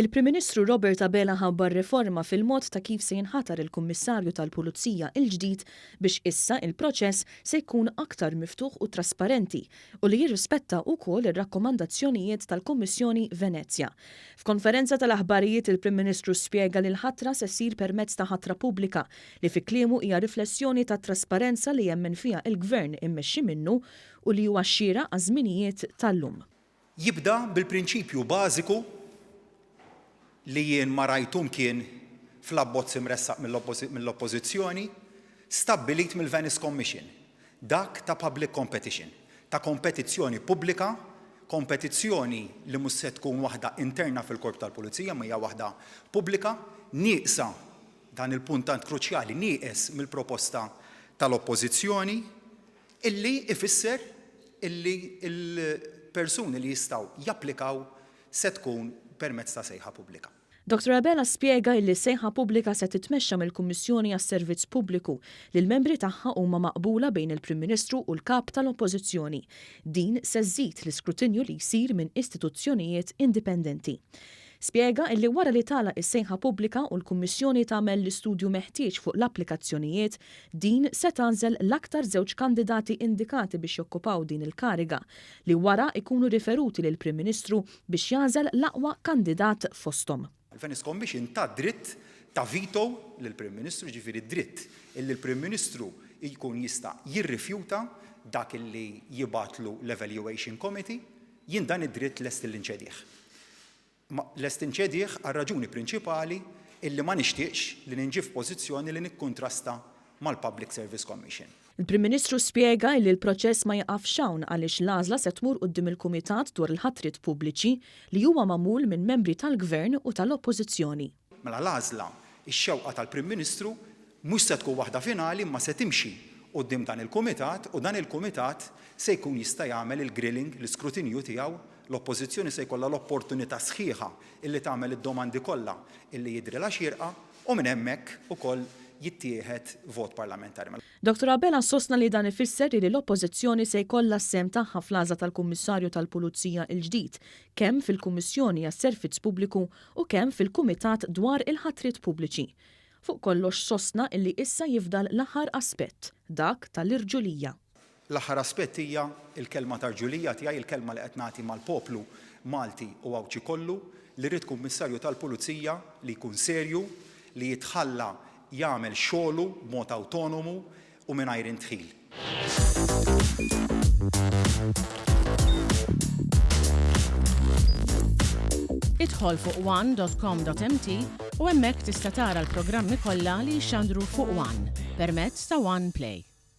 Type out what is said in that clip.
Il-Prim Ministru Robert Abela ħabbar riforma fil-mod ta' kif se jinħatar il-Kummissarju tal-Pulizija l-ġdid biex issa il-proċess se jkun aktar miftuħ u trasparenti u li jirrispetta wkoll ir-rakkomandazzjonijiet tal-Kummissjoni Venezja. F'konferenza tal-aħbarijiet il-Prim Ministru spjega li l-ħatra se ssir permezz ta' ħatra pubblika li fi kliemu hija riflessjoni tat-trasparenza li jemmen fiha il-Gvern immexxi minnu u li huwa xieraq għaż-żminijiet tal-lum. Jibda bil-prinċipju bażiku li jien ma rajtu mkien fl-abbozz imressaq mill-Oppożizzjoni, stabbilit mill-Venice Commission, dak ta' public competition, ta' kompetizzjoni pubblika, kompetizzjoni li mhux se tkun waħda interna fil-Korp tal-Pulizija imma hija waħda pubblika, nieqsa, dan il-punt tant kruċjali, nieqes mill-proposta tal-Oppożizzjoni. Illi ifisser illi l-persuni li jistgħu japplikaw se tkun permezz ta' sejħa pubblika. Dottor Abela spjega illi s-sejħa pubblika se titmexxa mill-Kummissjoni għas-Servizz Pubbliku li l-membri tagħha huma maqbula bejn il-Prim Ministru u l-Kap tal-Oppożizzjoni. Din se żżid l-iskrutinju li jsir minn istituzzjonijiet indipendenti. Spjega illi wara li tagħlaq is-sejħa pubblika u l-Kummissjoni tagħmel l-istudju meħtieġ fuq l-applikazzjonijiet, din se tagħżel l-aktar żewġ kandidati indikati biex jokkupaw din il-kariga, li wara jkunu riferuti lill-Prim Ministru biex jagħżel l-aqwa kandidat fosthom. Il-Venice Commission tat dritt ta' veto lill-Prim Ministru, jiġifieri d-dritt illi l-Prim Ministru jkun jista' jirrifjuta dak illi jibgħatlu l-Evaluation Committee. Jien dan id-dritt lest illi nċedih. Ma lest inċedih għar-raġuni prinċipali illi ma nixtieqx li ninġie f'pożizzjoni li nikkuntrasta mal-Public Service Commission. Il-Prim Ministru spjega illi l-proċess ma jiqafx hawn għaliex l-għażla se tmur quddiem il-Kumitat dwar il-Ħatriet Pubbliċi li huwa magħmul minn membri tal-Gvern u tal-Oppożizzjoni. Mela l-għażla, ix-xewqa tal-Prim Ministru mhux se tkun waħda finali imma se timxi quddiem dan il-Kumitat u dan il-Kumitat se jkun jista' jagħmel il-grilling, l-iskrutinju tiegħu, l-Oppożizzjoni se jkollha l-opportunità sħiħa illi tagħmel id-domandi kollha illi jidhrilha xierqa u minn hemmhekk ukoll jittieħed vot parlamentari. Mela. Dottor Abela sostna li dan ifisser illi l-Oppożizzjoni se jkollha s-sehem tagħha fl-għażla tal-Kummissarju tal-Pulizija l-ġdid, kemm fil-Kummissjoni għas-Servizz Pubbliku u kemm fil-Kumitat dwar il-Ħatriet Pubbliċi. Fuq kollox sostna illi issa jifdal l-aħħar aspett, dak tal-irġulija. L-aħħar aspett hija l-kelma ta' rġulija tiegħi, il-kelma li qed nagħti mal-poplu Malti u Għawdxi kollu, li rrid Kummissarju tal-Pulizija li jkun serju, li jitħalla jagħmel xogħlu b'mod awtonomu u mingħajr indħil. Idħol fuq one dot com dot mt u hemmhekk tista' tara l-programmi kollha li jixxandru fuq one permezz ta' One Play.